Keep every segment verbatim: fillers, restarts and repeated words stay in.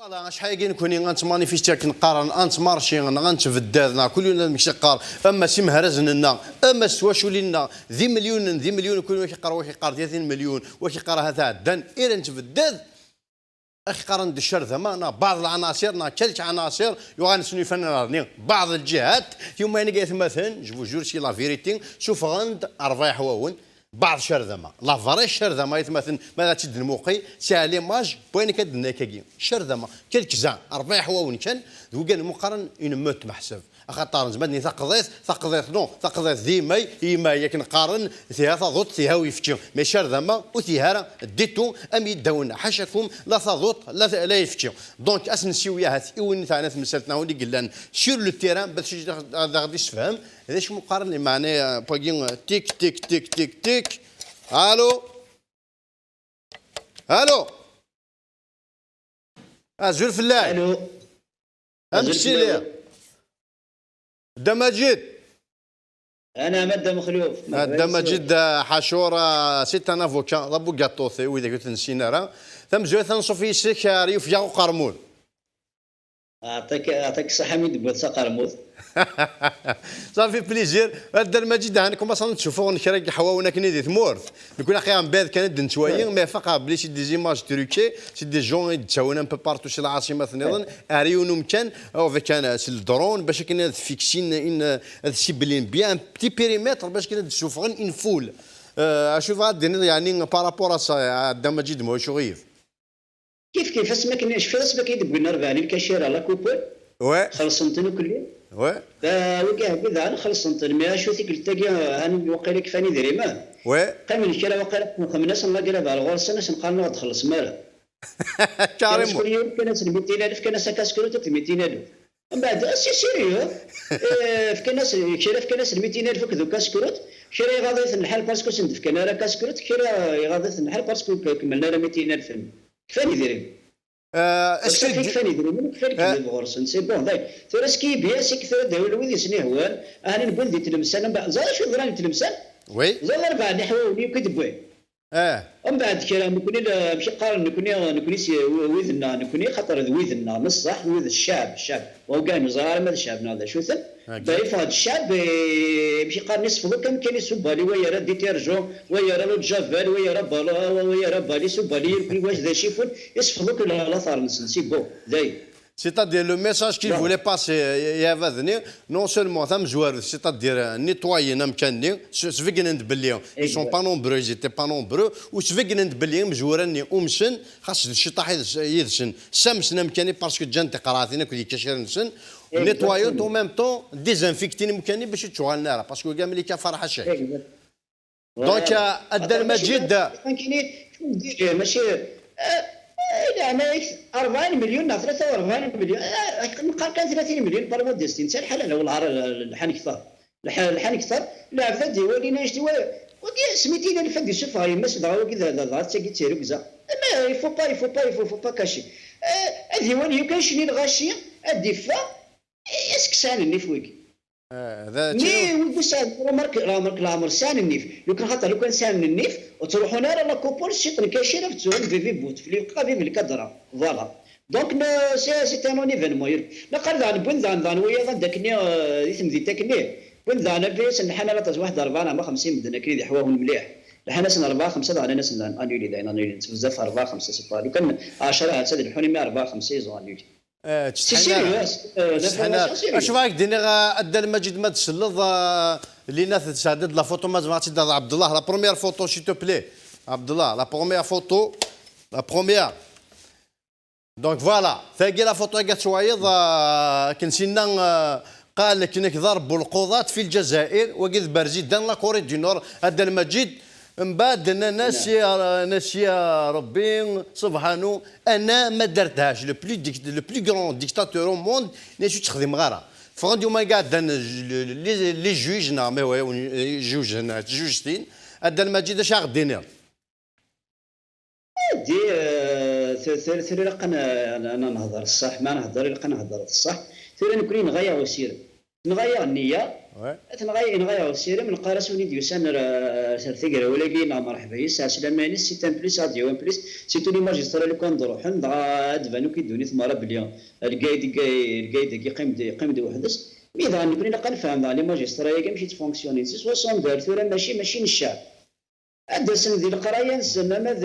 Voilà, acḥal-agi nekni ad nettmanifesti akken qqaren, ad nettmarci, neɣ ad nettbeddad, neɣ kul yiwen ad mek-yeqqar, ama s imehrazen-nneɣ, ama s twaculin-nneɣ, d imelyunen, d imelyunen, kul yiwen ad k-yeqqar, wa k-yeqqar tiyatin melyun, wa k-yeqqar ahat ɛeddan, ira nettbeddad, ad k-qqaren d ccerdama, neɣ baɛḍ lɛanaṣir, neɣ kelk ɛanaṣir, yuɣalen snuyfan rni, baɛḍ lǧihat, yumayen i yatmaten, je vous jure, si la vérité, sufɣen-d ṛebɛa iḥwawen, Baɛḍ ccerdama, la vraie ccerdama, aytmaten, ma ad tt-id-nmuqi, c'est à l'image n wayen akka d-nenna akkagi. Ccerdama, quelques-uns, ṛebɛa iḥwawen kan, d wigad umi qqaren une meute meḥseb. Axaṭer nezmer ad nini taqḍiɛt, taqḍiɛt non, taqḍiɛt d imay, imay akken qqaren, tiha taḍuṭ, tiha uyefki. Mais ccerdama ur tiha ara du tout am yiddawen, ḥacakum, la taḍuṭ, la, la ayefki. Donc, ad s-nsiwel ahat i win i teɛna temsalt neɣ win i yellan sur le terrain, bac ad, ad, ad aɣ-d-isefhem, D acu mu qqaren lmeɛna, euh, wagi, euh, tik, tik, tik, tik, tik. Allô? Allô? Azul fell-ak. Allô? Amek Azul tili? Fell-awen. Dda Maǧid. Ana Madda Mexluf. Ah, Dda Maǧid, euh, Ḥacur, euh, c'est un avocat, d abugaṭut, i widak ur t-nessin ara. Tamezwarut ad nṣuf yis-k ar yufeg-aɣ uqermud. Aɛṭik, aɛṭik ṣṣeḥḥa mi d-tewwiḍ s aqermud. Ça fait plaisir. A Dda Lmaǧid, daɣen, commençant ad ttsufuɣen kra n yeḥwawen akken di tmurt. Nekkni aqi mbaɛd kan ad d-nettwali, mais faqeɣ belli c'est des images truquées, c'est des gens i d-ttawin un peu partout si lɛaṣima nniḍen, ar yiwen umkan, avec un, s le drone, bac akken ad fixin, in, ad ciblin bien un petit périmètre, bac akken ad d-ssufɣen une foule. Euh, acu tebɣa ad d-tiniḍ, yeɛni, par rapport à ça, a Dda Lmaǧid Muḥ Ucɣib? Kif kif, asmi akken, cfiɣ asmi akken i d-wwin rebɛa n lkacira la coupure, Ouais. Xellṣen-ten ukelli. Ouais. Fa wigi ɛeddi daɣen xellṣen-ten, mais acu tikkelt-agi, han waqila kfan idrimen. Ouais. Qqimen kra waqila xemmen-asen la grève ar ɣur-sen, asen qqaren ur ɣ-d-txellṣem ara. Carrément. Kra skud yiwen fkan-as mitin alef, fkan-as akaskrut akked mitin alef. Mbeɛd, ah, c'est sérieux. Eh, fkan-as, kra fkan-as mitin alef akked ukaskrut, kra iɣaḍ-iten lḥal parce que ur sen-d-fkan ara akaskrut, kra iɣaḍ-iten lḥal parce que ur kemmlen ara mitin alef-nni. Kfan idrimen. Euh, est-ce que Safi kfan idrimen, kfan, euh, lekdeb ɣur-sen. C'est bon, day. Tura skibi, asik tura d awal wid i sen-ihwan, ahnin wwin di Tlemsan, mbeɛd, ẓer acu yeḍran di Tlemsan? Oui. Ẓer rebɛa n iḥwawen yakk i d-wwin. Eh. Mbeɛd kra, nekni la, amek i qqaren, nekni, nekni si, w-, wid-nneɣ, nekni, xaṭer d wid-nneɣ, neṣṣaḥ, wid d ccɛeb, ccɛeb. Wa ur neẓri ara ma d ccɛeb neɣ d acu-ten. Ok. Ba yeffeɣ-d ccɛeb, eh, amek i qqaren, isefḍu kan, kan isubali, wa yerra détergent, wa yerra l'eau de javel, wa yerra bal-, wa, wa yerra bali, isubali, irkul wa d acifun, isefḍu kan la, later-nsen, c'est bon, dayen. C'est-à-dire, le message qu'il voulait passer, euh, i, i iɛbaden-nni, non seulement tamezwarut, c'est-à-dire, euh, nettoyen amkan-nni, s-, sbegnen-d belli, ils sont pas nombreux, ils étaient pas nombreux, u sbegnen-d belli imezwura-nni umsen, xas d cciṭaḥ yid-, yid-sen, ssamsen amkan-nni parce que ǧǧan tiqerɛatin akked yikaciren-nsen, nettoyen en même temps, désinfecten amkan-nni bac ur ttuɣalen ara, parce que wigi am les cafards ḥaca-k. Donc, euh, a Dda Lmaǧid, mačči, eh, eh, leɛnaya-k, rebɛin melyun neɣ tlata u rebɛin melyun, eh, neqqar kan tlatin melyun par modestie, netta lḥal ala, wellah, lḥan kter. Lḥan, lḥan kter, lɛebd ad d-iwalin annect-iwa, wagi s mitin alef ad d-issufeɣ yemma-s, dɣa wagi d, d, dɣa d tagi d tirugza. Mais il faut pas, il faut pas, il faut, faut pas cacher. Eh, ad iwali, yukan cni lɣaci, ad d-iffeɣ, eh, est-ce que sɛan nnif wigi? Ah, da, mais wigi ur sɛan, remarque, remarque, leɛmer sɛan nnif. Lukan xaṭer, lukan sɛan nnif, ur ttruḥun ara la coupure, ciṭ n kacir, ad ttruḥun vivi bout, fliqa vive le cadre. Voilà. Donc, ne, c'est, c'est un non-événement. Naqal daɣen wwin daɣen, daɣen wiyaḍ anda akkenni, euh, di temdint akkenni. Wwin daɣen abrid-asen lḥan ara taẓ waḥed rebɛa neɣ xemsa medden akken i d iḥwawen mliḥ. Lḥan-asen rebɛa, xemsa daɣen, nnan-asen daɣen annulé, daɣen annulé. Nettbezzaf rebɛa, xemsa, c'est pas. Lukan ɛecra ahat ad lḥun, imi rebɛa, xemsa, ils ont annulé. Eh, c'est sérieux, c'est sérieux. Acu bɣa ak-d-iniɣ, a Dda Lmaǧid, ma d-tselleḍ, eh, Lina tesɛedda-d la photo, ma tzemreḍ ad tt-id-taɣeḍ, Ɛebdellah, la première photo, s'il te plaît. Ɛebdellah, la première photo, la première. Donc voilà, tagi la photo-agi ad tt-wayeḍ, eh, akken sinna, eh, qal akken ak d arebbu lquḍat fi Lǧazair, wagi d Barzidan, la Corée du Nord, a Dda Lmaǧid, Mbeɛd nnan-as, ya, nnan-as, ya Rebbi, subḥanu, ana ma dderthac, le plus dic-, le plus grand dictateur au monde, nnan-as ur tt-xdimeɣ ara. Ffɣen-d yuma iɛeddan, les, les juges, neɣ ma wa, juges, neɣ tjujtin, a Dda Lmaǧid, acu aɣ-d-tiniḍ? Di, eh, t-, t-, tura ilaq ad n-, ad n-, ad nehder ṣṣeḥ, ma nehder ilaq ad nehder ṣṣeḥ. Tura nekkni yenɣa-yaɣ usirem, tenɣa-yaɣ nniya, Tenɣa-yaɣ usirem, neqqar-as win i d-yusan ar, ar tegrawla-agi neɣ merḥba yes, ɛeslama-ines, c'est un plus, adieu un plus, surtout les magistrats lukan d-ruḥen, dɣa ad d-tban akk i ddunit merra belli lgayed, lgayed-agi yeqqim-d, yeqqim-d weḥd-s. Mi dɣa nekkni ilaq ad nefhem dɣa les magistrats-agi amek i ttfonctionnin, c'est soixante-deux ar tura, mačči, mačči n cceɛb. Ad d-asen di leqraya-nsen, ama d,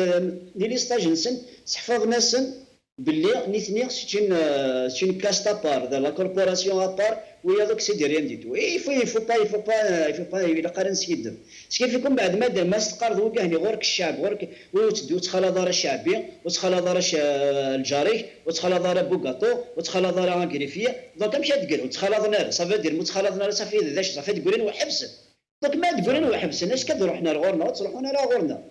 di listaj-nsen, seḥfaḍen-asen belli nitni c'est une, euh, c'est une caste à part, d la corporation à part, wiyaḍ akk c'est de rien du tout. Et il faut, il faut pas, il faut pas, euh, il faut pas, ilaq ara neskiddeb. Skin fikum mbeɛd ma d-, ma s-teqqareḍ wigi hni ɣur-k ccɛeb, ɣur-k, ur tt-, ur ttxalaḍ ara ccɛeb-i, ur ttxalaḍ ara cc-, lǧar-ik, ur ttxalaḍ ara bugaṭu, ur ttxalaḍ ara agriffier. Donc amek ad d-gren? Ur ttxalaḍen ara. Ça veut dire, ma ur ttxalaḍen ara, ça fait d acu? Ça fait d-grin weḥbsen. Donc ma d-grin weḥbsen, est-ce que ad ruḥen ar ɣur-neɣ? Ur ttruḥun ara ɣur-neɣ.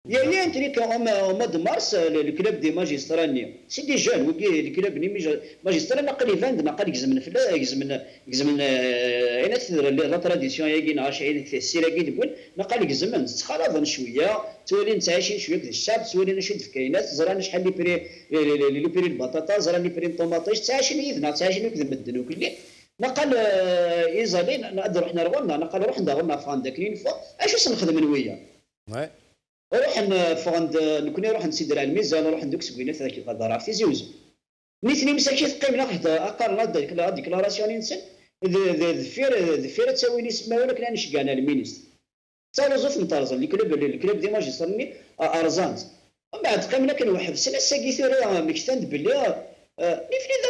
Yaya, un truc, au mois, au mois de mars, le, le club des magistrats-nni, c'est des jeunes, wigi, le club-nni maj-, magistrats, naqal iban-d, naqal gezmen fell-, gezmen, gezmen, euh, ayen ak-tedra la, la tradition-agi, neɣ acu, ayen ak-, ssira-agi deg wul, naqal gezmen, ttxalaḍen cwiya, ttwalin ttɛicin cwiya akked ccɛeb, ttwalin acu i d-tefka yinat, ẓran acḥal les prix, les, les, les, les prix n lbaṭaṭa, ẓran les prix n ṭumaṭic, ttɛicin yid-neɣ, ttɛicin akked medden ukli. Naqal, euh, iẓalin, ad ruḥen ar ɣur-neɣ, naqal ruḥen daɣen ɣer Fran d akken info, acu sen-xedmen wiya? Ruḥen, euh, ffɣen-d, euh, nekni ruḥen-d si Dra Lmizan, ruḥen-d akk seg winat ad ḍareɣ Tizi Uzzu. Nitni msakit qqimen ad qqaren la déclaration-nsen, d, d, deffir, deffir ad ttawin ismawen akken ad n-ceggɛen ar lministre. D taruẓut n terẓen, lekleb, lekleb d imajistren-nni, a-, rẓan-tt. Mbeɛd qqimen akken weḥbsen, ass-agi tura, uh, mektan-d belli, uh, nitni d,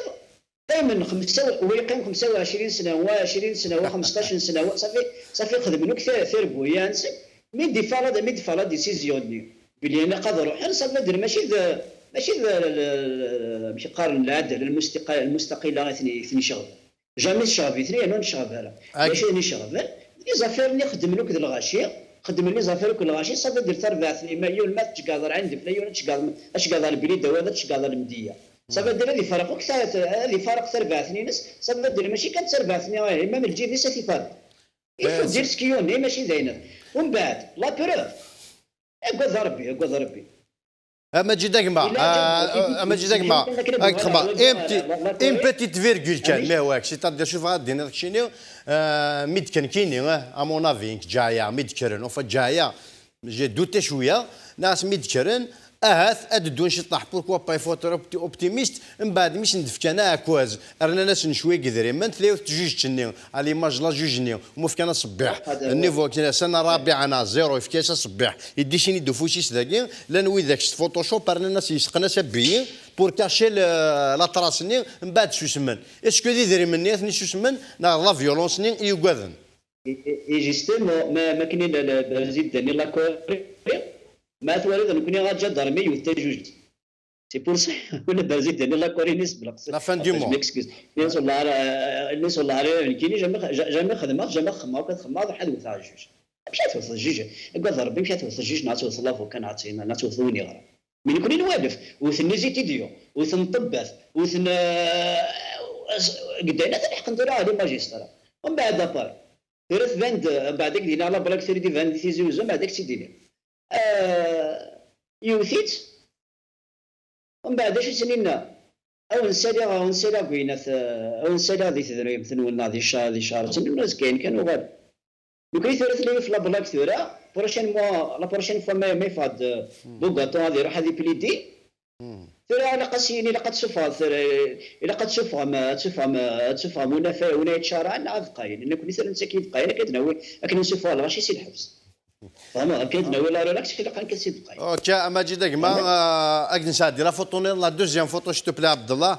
qqimen xemsa, wa yeqqim xemsa u ɛecrin sna, wa ɛecrin sna, wa xemseṭṭac sna, wa, safi, safi xedmen akk ta-, tarbuya-nsen. Mi d-ifala, mi d-ifala décision-nni belli ilaq ad ruḥen, ça veut dire mačči d, mačči d, amek qqaren, lɛadel, lmustiqa-, lmustaqila i ten-, i ten-iceɣben. Jamais tecɣeb-iten, yernu ur necɣeb ara. D acu i ten-iceɣben? Les affaires-nni xeddmen akk d lɣaci, xeddmen les affaires akk d lɣaci, ça veut dire tarbaɛt-nni, ma yiwen ma tceggɛeḍ ar Ɛin Difla, yiwen ad tceggɛeḍ, ad tceggɛeḍ ar Blida, wa ad tceggɛeḍ ar Lemdeyya. Ça veut dire ad ifaraq akk ta-, ad ifaraq tarbaɛt-nni-ines, ça veut dire mačči kan d tarbaɛt-nni, eh, même lǧib-is ad t-ifaraq. Il faut dire ce qu'il y en est, mačči d ayen. Umbeɛd, la preuve, agad Rebbi, agad Rebbi. Amajid a gma, amajid a gma, a gma, une petite virgule kan, mais ouais, c'est-à-dire, شوف, غادي نعطيك شنو, euh, mi d-kkren kini, euh, à mon avis, nekk ǧaɛya, mi d-kkren, enfin, ǧaɛya, j'ai douté cwiya, nas mi d-kkren, ahat ad ddun ciṭṭaḥ, pourquoi pas, il faut être opti-, optimiste, mbeɛd mi sen-d-fkan aɛekkaz, rnan-asen cwiya n yedrimen, tella yiwet tjujt-nni, à l'image la juge-nni, umi fkan aṣebbiḥ. Niveau-nni, sena rabiɛa, zéro, yefka-as aṣebbiḥ. Yeddicini-d ufus-is dagi, llan widak s Photoshop, rnan-as, yesqen-as abbiyi pour cacher le, la trace-nni, mbeɛd susmen. Est-ce que d idrimen-nni i ten-isusmen, neɣ d la violence-nni i ugaden? Et, et, et justement, ma, ma akken i la, la, Berzid Dani la Corée, ma twaliḍ nekkni aǧadarmi yewwet tajuǧt. C'est pour ça, ula d Berzid Dani la Corée-nni sebleq. La fin du monde. Je m'excuse. Nni-as wallah ara, nni-as wallah ara, nekkini jamais, ja-, jamais xedmeɣ, jamais xedmeɣ, akk ad xedmeɣ, ad wteɣ juge. Amek ad tewteḍ juge? Agad Rebbi, amek ad tewteḍ juge, neɣ ad tewteḍ l'avocat, neɣ ad t-, neɣ ad tewteḍ win yeɣran? Mais nekkni nwalef, wten les étudiants, wten ṭṭebbat, wten, euh, geddayen ad ḥeqen tura ɣer les magistrats. Umbeɛd à part, tura tban-d, mbeɛd ad k-d-iniɣ la blague tura i d-ibanen di Tizi Uzzu, mbeɛd ad k-tt-id-iniɣ. Euh, yewwet-itt, umbeɛd acu i sen-yenna? A wen-saliɣ, a wen-saliɣ deg winat, a wen-saliɣ di tedrimt-nwen neɣ di cca-, di ccaret-nwen, azekka-yen kan uɣal. Nekkni tura tella yiwet la blague tura, prochaine mois, la prochaine fois ma, ma yeffeɣ-d, euh, bugaṭu ad iruḥ ad iplidi. Tura ilaq ad s-yini, ilaq ad tsuffɣeḍ, tura, ilaq ad tsuffɣem, ad tsuffɣem, ad tsuffɣem win af-, win ay yettcarɛen neɣ ad qqayen. Nekkni tura nettak i d-qqayen, akken ad d-nawi, akken ad nsuffeɣ lɣaci si lḥebs. Vraiment, akken ad d-nawi la relax, ilaq akken ad s-id-qqayen. Ok, a Majid a gma, euh, ad nesɛeddi la photo-nniḍen, la deuxième photo, s'il te plaît, Abdallah.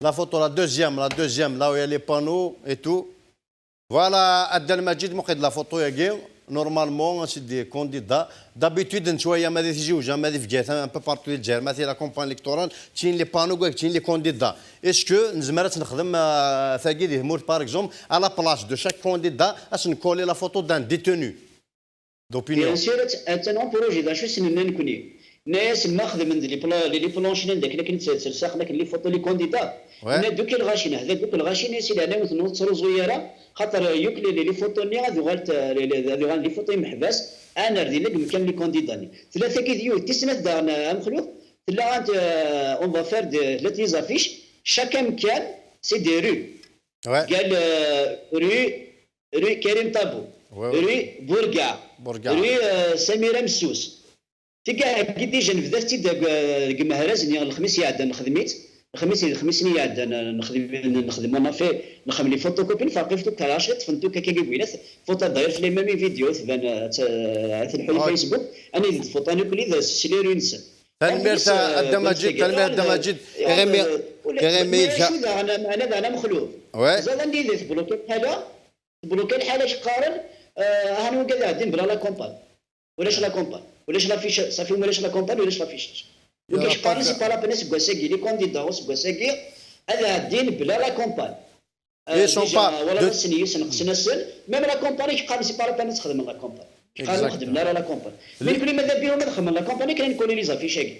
La photo, la deuxième, la deuxième, là où il y a les panneaux et tout. Voilà, a Dda Lmajid, muqel-d la photo-agi. Normalement, c'est des candidats. D'habitude, nettwali ama di Tizi Uzzu, ama di Bgayet, un peu partout di Lezzayer, ma di la campagne électorale, ttilin les panneaux, ttilin les candidats. Est-ce que nezmer ad tt-nexdem, euh, tagi di tmurt, par exemple, à la place de chaque candidat, ad s-ncoller la photo d'un détenu d'opinion? Bien sûr, att-, attan en projet, d acu i s-nenna nekkni? Nenna-yasen ma xedmen-d les pla-, les, les planches-nni d akken, akken tt-, ttelsaqen akken les photos les candidats. Nenna-d akk i lɣaci, nehda-d akk lɣaci, nna-yas i leɛnaya-nwen ur ttruẓu ara, xaṭer, euh, yakk les, les, les photos-nni ad uɣalent, euh, les, les, ad uɣalen les photos imeḥbas, ad nerr dinna deg umkan les candidats-nni. Tella tagi d yiwet, tis snat daɣen, euh, a Mexluf, tella, euh, on va faire de, tella les affiches, chaque amkan, c'est des rues. Ouais. قال, euh, rue, rue Karim Tabou, Ouais, ouais. rue Bourga, Bourga. rue euh, Samira Messous. Tigga-agi déjà nebda-tt-id deg, deg Mehraz-nni, lexmis iɛeddan nexdem-itt. Lexmis, lexmis-nni iɛeddan nexdem, nexdem on a fait, nexdem les photocopies, nferq-it ṭṭfent-tt akka deg winat. Photo d'ailleurs, les mêmes vidéos, tban, euh, t-, euh, telḥu Ah. Facebook. Anida d-photo nekkni d slirunsen. Tanemmirt a Dda Maǧid, tanemmirt a Dda Maǧid. Iɣimi, iɣimi yelha. Acu daɣen, meɛna daɣen amexluf. Ouais. Teẓriḍ anda i tebluki lḥala? Tebluki lḥala, k-qqaren, euh, ahan wigad iɛeddin bla la campagne. Ulac la campagne. Ulac la fiche, safi ulac la campagne, ulac la fiche. Wigi Ya k-qqaren Rabbi. C'est pas la peine, aseggas-agi, les candidats aseggas-agi, ad ɛeddin bla la campagne. Ils sont pas Wala de- asen yis nqesen-asen, même la campagne k-qqaren c'est pas la peine ad txedmem la campagne. K-qqaren ur Exactement. xedmen ara la campagne. Mais nekkni mada bihum ad xedmen la campagne, akken ad nkoli les affiches-agi.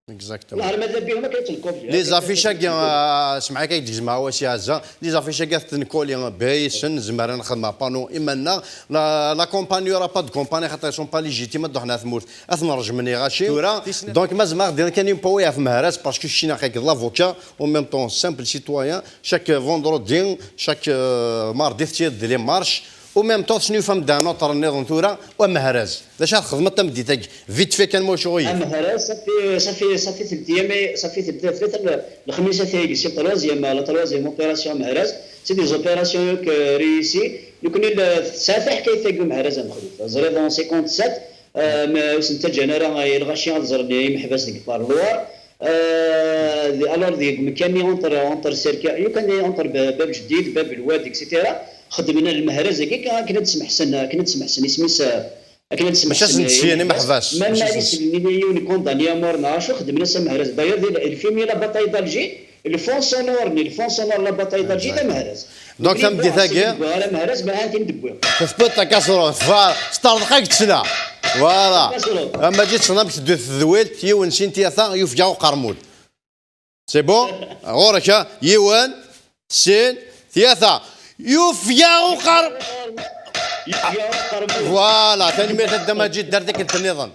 Exactement. Wala mada bihum akken ad nkoli. Les affiches-agi, ah, semḥ-ak ad k-d-gezmeɣ a Wa Si Ɛezza, les affiches-agi ad ten-nkoli, ah, beysen, zemren ad xedmeɣ panneau iman-nneɣ. La, la campagne, il y aura pas de campagne, xaṭer ils sont pas légitimes, ad d-ruḥen ar tmurt, ad ten-rejmen i lɣaci. Tura, donc, ma zemreɣ ad d-iniɣ kan une fois ɣef Mehraz, parce que kečč neɣ d l'avocat, en même temps, simple citoyen, chaque vendredi, chaque, euh, mardi, tettili-d les marches, en même temps, tesnulfam-d un autre nniḍen tura, u Mehraz. D acu ara txedmeḍ tameddit-agi? Vite fait kan, ma ulac aɣilif. Amehraz, safi, safi, safi telt ayyam, safi telt, safi telt, lexmis-a tagi, c'est troisième, la troisième opération Amehraz, c'est des opérations que réussi. Nekkni la, tesɛa taḥkayt tagi Amehraz amexluf. Ẓriɣ dans cinquante-sept, euh, ma ur sen-ttaǧǧan ara i lɣaci ad ẓren imeḥbas deg parloir. Euh, alors, deg umkan-nni entre, entre Serka, yukan entre Ba-, Bab Jdid, Bab Lwad, et cetera. Xedmen Amehraz-agi akken ad smeḥsen, akken ad smeḥsen isem-is, euh, akken ad Maca smeḥsen sen-d-syen imeḥbas. imeḥbas. Même Maca ma sen-d- yeslen-iyi yiwen n condamné à mort neɣ acu, xedmen-as Amehraz. D'ailleurs, di le film La Bataille d'Alger, le fond sonore n le fond sonore La Bataille d'Alger d Amehraz. Donc, tameddit-agi- Ara Amehraz, ma anti n-dewwiɣ. Tefkiḍ takasrut, voilà, s ṭṭerḍeq-agi tesla. Voilà. Takasrut. Ama ǧi tessneḍ amek teddu tedwilt, yiwen, sin, tlata, yufeg-aɣ uqermud. C'est bon? Ɣur-k, ha? Yiwen, sin, tlata. Yufeg-aɣ uqer-, Yufeg-aɣ uqermud. Voilà, tanemmirt a Dda Maǧid, dar tikkelt nniḍen.